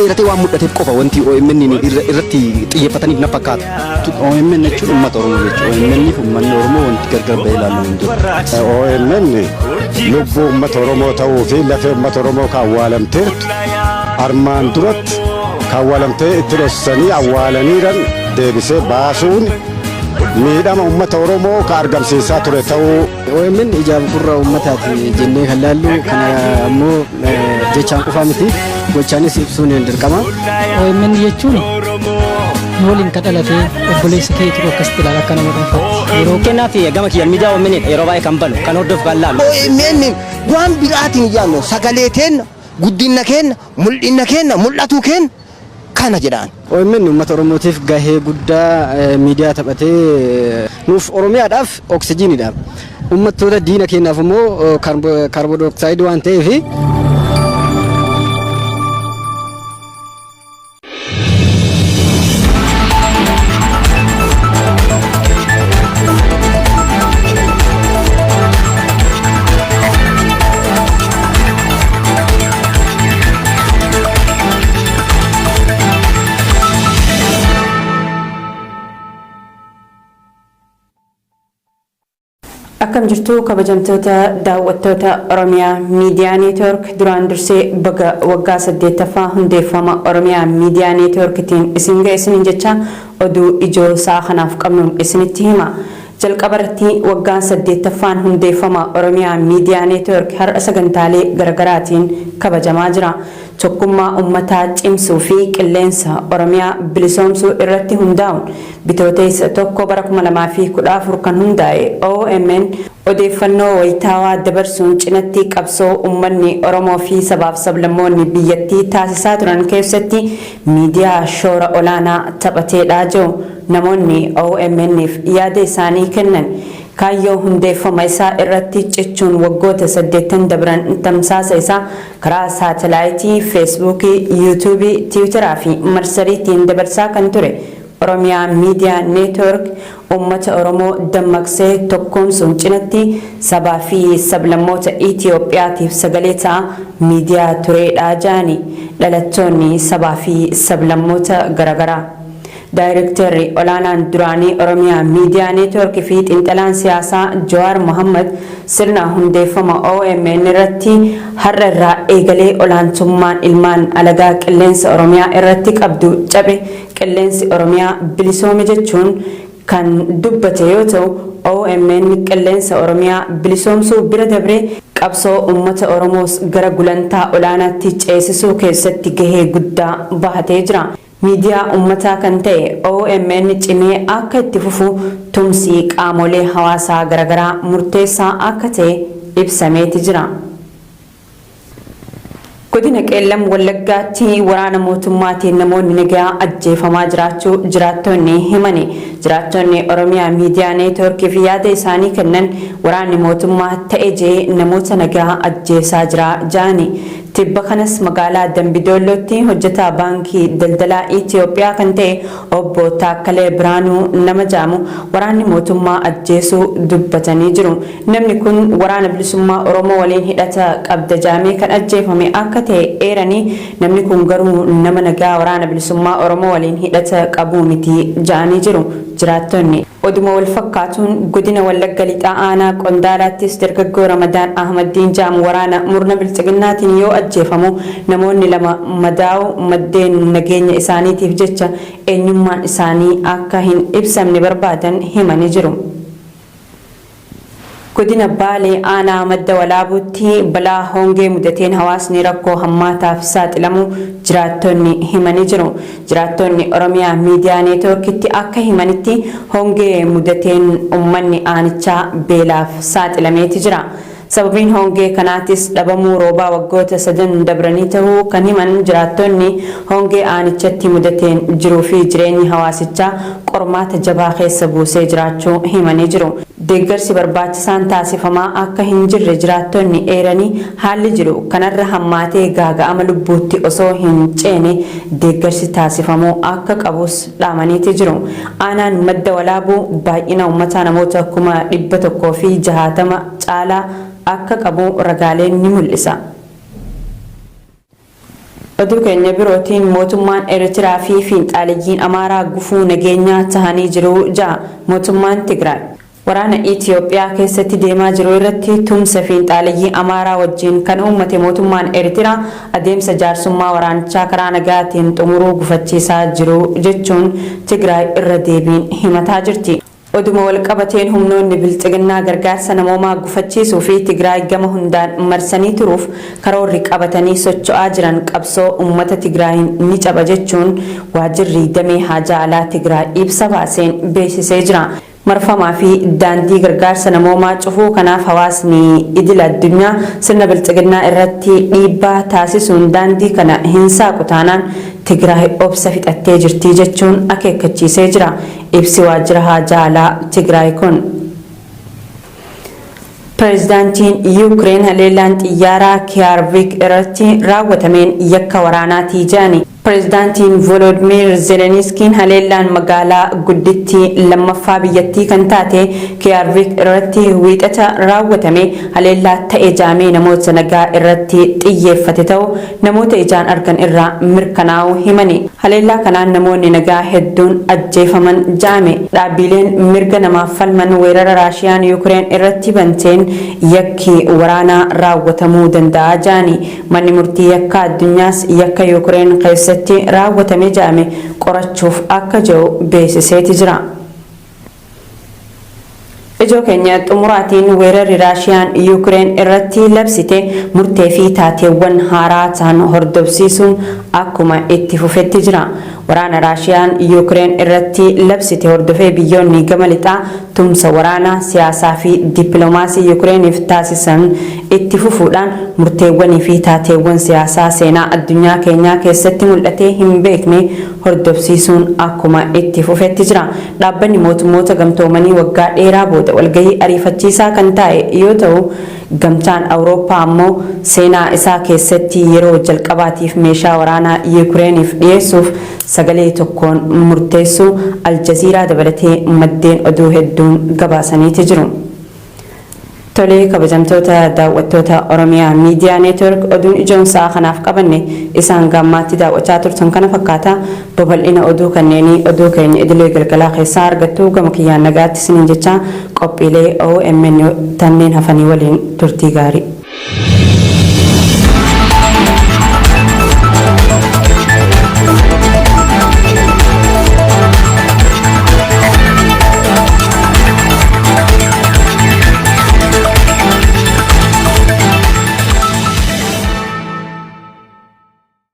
dheeratee waan mul'ateef qofa wanti OMN irratti xiyyeeffataniif na fakkaata. OMN jechuun uummata Oromoo jechuudha. OMN fi uummanni Oromoo wanti gargar bahee ilaalamu hin jiru. OMN lubbuu uummata Oromoo ta'uu fi lafee uummata Oromoo kan awwaalamteertu armaan duratti kan awwaalamtee itti dhossanii awwaalaniiran deebisee baasuun miidhama uummata Oromoo kan argamsiisaa ture ta'uu. OMN ijaaf gurra uummataati jennee kan laallu kana ammoo jechaan qofaa miti gochaanis ibsuun hin dirqama. OMN jechuun nu waliin kan dhalatee obboleessa kee ture akkasitti ilaala akka nama dhuunfaatti. Yeroo Kennaa fi gama kiyyaan miidiyaa OMN yeroo baay'ee kan banu kan hordofu kan laalu. OMN waan biraatiin yaadnu sagalee teenna guddinna keenna mul'inna keenna mul'atuu keenna kana jedhaan. OMN uummata Oromootiif gahee guddaa miidiyaa taphatee nuuf Oromiyaadhaaf oksijiinidha. Uummattoota diina keenyaaf immoo kaarboodioksayidii waan ta'eef. Akkam jirtu kabajamtoota daawwattoota Oromiyaa Miidiyaa Neetwoork? Duraan dursee baga waggaa 8ffaa hundeeffama Oromiyaa Miidiyaa Neetwoorkitiin isin ga'e isiniin jecha oduu ijoo sa'a kanaaf qabnuun isinitti hima. Jalqaba irratti waggaan 8ffaan hundeeffama Oromiyaa Miidiyaa Neetwoork har'a sagantaalee garaagaraatiin kabajamaa jira. Tokkummaa uummataa cimsuu fi qilleensa Oromiyaa bilisoomsuu irratti hundaa'uun Bitootessa 1 bara 2014 kan hundaa'e OMN odeeffannoo wayitaawaa dabarsuun cinatti qabsoo uummanni Oromoo fi sabaaf sablammoonni biyyattii taasisaa turan keessatti miidiyaa shoora olaanaa taphateedha jedhu namoonni OMN'f yaada isaanii kennan. Kaayyoo hundeeffama isaa irratti cichuun waggoota saddeettan dabran tamsaasa isaa karaa saatalaayitii, Feesbuukii, Yuutuubii, Tiwutaraa fi marsariitiin dabarsaa kan ture Oromiyaa Miidiyaa Neetwoork uummata Oromoo dammaqsee tokkoomsuun cinatti sabaa fi sablammoota Itiyoophiyaatiif sagalee ta'a miidiyaa tureedha jedhani dhalattoonni sabaa fi sablammoota garaagaraa. Daayrekteerri olaanaan duraanii Oromiyaa Miidiyaa Neetwoork fi xiinxalaan siyaasaa Jawaar Mohaammad sirna hundeeffama OMN irratti har'a irraa eegalee olaantummaan ilmaan alagaa qilleensa Oromiyaa irratti qabdu cabe, qilleensi Oromiyaa bilisoome jechuun kan dubbate yoo ta'u, OMN qilleensa Oromiyaa bilisoomsuu bira dabree qabsoo uummata Oromoos gara gulantaa olaanaatti ceesisuu keessatti gahee guddaa bahatee jira. Miidiyaa uummataa kan ta'e OMN cimee akka itti fufu tumsi qaamolee hawaasaa garaagaraa murteessaa akka ta'e ibsameeti jira. Godina Qeellam Wallaggaatti waraana mootummaatiin namoonni nagaa ajjeefamaa jiraachuu jiraattonni himani. Jiraattonni Oromiyaa Miidiyaa Neetwoorkiif yaada isaanii kennan waraanni mootummaa ta'e jee namoota nagaa ajjeesaa jira jedhani. Tibba kanas magaalaa Dambidoollootti hojjetaa baankii daldalaa Itiyoophiyaa kan ta'e obbo Taakkalee Biraanuu nama jedhamu waraanni mootummaa ajjeesuu dubbatanii jiru. Namni kun waraana bilisummaa Oromoo waliin hidhata qabda jedhamee kan ajjeefame akka ta'e eeranii, namni kun garuu nama nagaa waraana bilisummaa Oromoo waliin hidhata qabuu miti jedhanii jiru jiraattonni. Oduma wal fakkaatuun godina Wallagga Lixaa aanaa Qondaalaattis dargaggoo Ramadaan Ahmaddiin jedhamu waraana murna bilxiginnaatiin yoo ajjeefamu namoonni 2 madaa'uu maddeen nageenya isaaniitiif jecha eenyummaan isaanii akka hin ibsamne barbaadan himanii jiru. Godina Baalee aanaa Madda Walaabuutti balaa hongee mudateen hawaasni rakkoo hammaataaf saaxilamuu jiraattonni himanii jiru. Jiraattonni Oromiyaa Miidiyaa Neetwoorkitti akka himanitti hongee mudateen uummanni aanichaa beelaaf saaxilameeti jira. Sababiin hongee kanaatis dhabamuu roobaa waggoota sadan dabranii tahuu kan himan jiraattonni, hongee aanichatti mudateen jiruu fi jireenyi hawaasichaa qormaata jabaa keessa buusee jiraachuu himanii jiru. Deeggarsi barbaachisaan taasifamaa akka hin jirre jiraattonni eeranii, haalli jiru kanarra hammaatee gaaga'ama lubbuutti osoo hin ceene deeggarsi taasifamuu akka qabus dhaamaniiti jiru. Aanaan Madda Walaabuu baay'ina uummataa namoota 160,000 caalaa akka qabu ragaaleen ni mul'isa. Oduu keenya birootiin, mootummaan Eertiraa fi fiinxaaliyyiin Amaaraa gufuu nageenyaa tahanii jiru ja'a mootummaan Tigraay. Waraana Itiyoophiyaa keessatti deemaa jiru irratti tumsa fiinxaaliyyii Amaaraa wajjin kan uummate mootummaan Eertiraa adeemsa jaarsummaa waraanichaa karaa nagaatiin xumuruu gufachiisaa jiru jechuun Tigraay irra deebiin himataa jirti. Oduma walqabateen, humnoonni bilxiginnaa gargaarsa namoomaa gufachiisuu fi Tigraay gama hundaan marsanii turuuf karoorri qabatanii socho'aa jiran qabsoo uummata Tigraayin ni caba jechuun waajirri damee haajaa alaa Tigraay ibsa baaseen beeksisee jira. Marfamaa fi daandii gargaarsa namoomaa cufuu kanaaf hawaasni idil addunyaa sirna bilxiginnaa irratti dhiibbaa taasisuun daandii kana hin saaqu taanaan Tigraay obsa fixattee jirti jechuun akeekkachiisee jira. Ibsi waajjira haajaa alaa Tigraay kun. Pireezidaantiin Yuukireen haleellaan xiyyaaraa Kiyaarvik irratti raawwatameen yakka waraanaatii jedhani. Pireezidaantiin Volodimir Zeleniskiin haleellaan magaalaa guddittii lammaffaa biyyattii kan taate Kiyaarvik irratti Wiixata raawwatame haleellaa ta'e jaamee namoota nagaa irratti xiyyeeffate ta'u namoota ijaan argan irraa mirkanaa'uu himani. Haleellaa kanaan namoonni nagaa hedduun ajjeefaman jaame. Dhaabbileen mirga namaaf falman weerara Raashiyaan Yuukireen irratti banteen yakki waraanaa raawwatamuu danda'a jaani. Manni murtii yakka addunyaas yakka Yuukireen keessatti raawwatame jaame qorachuuf akka jiru beeksiseeti jira. Ijoo keenya xumuraatiin, weerarri Raashiyaan Yuukireen irratti labsite murtee fi taateewwan haaraa ta'an hordofsiisuun akkuma itti fufetti jira. Waraana Raashiyaan Yuukireen irratti labsite hordofee biyyoonni gama lixaa tumsa waraanaa, siyaasaa fi dippiloomaasii Yuukireeniif taasisan itti fufuudhaan murteewwanii fi taateewwan siyaasaa seenaa addunyaa keenyaa keessatti mul'atee hin beekne hordofsiisuun akkuma itti fufetti jira. Dhaabbanni Mootummoota Gamtoomanii waggaa dheeraa booda walgahii ariifachiisaa kan taa'e yoo ta'u, Gamtaan Awurooppaa ammoo seenaa isaa keessatti yeroo jalqabaatiif meeshaa waraanaa Yuukireeniif dhiyeessuuf sagalee tokkoon murteessuu Aljaziiraa dabalatee maddeen oduu hedduun gabaasaniiti jiru. Tolee, kabajamtoota daawwattoota Oromiyaa Miidiyaa Neetwork, oduun ijoon sa'a kanaaf qabanne isaan gammaatti daawwachaa turtan kana fakkaata. Babal'ina oduu kanneenii oduu keenya idilee galgalaa keessaa argattu. Gama kiyyaan nagaatti isiniin jecha, qophiilee OMN tanneen hafanii waliin turtii gaarii.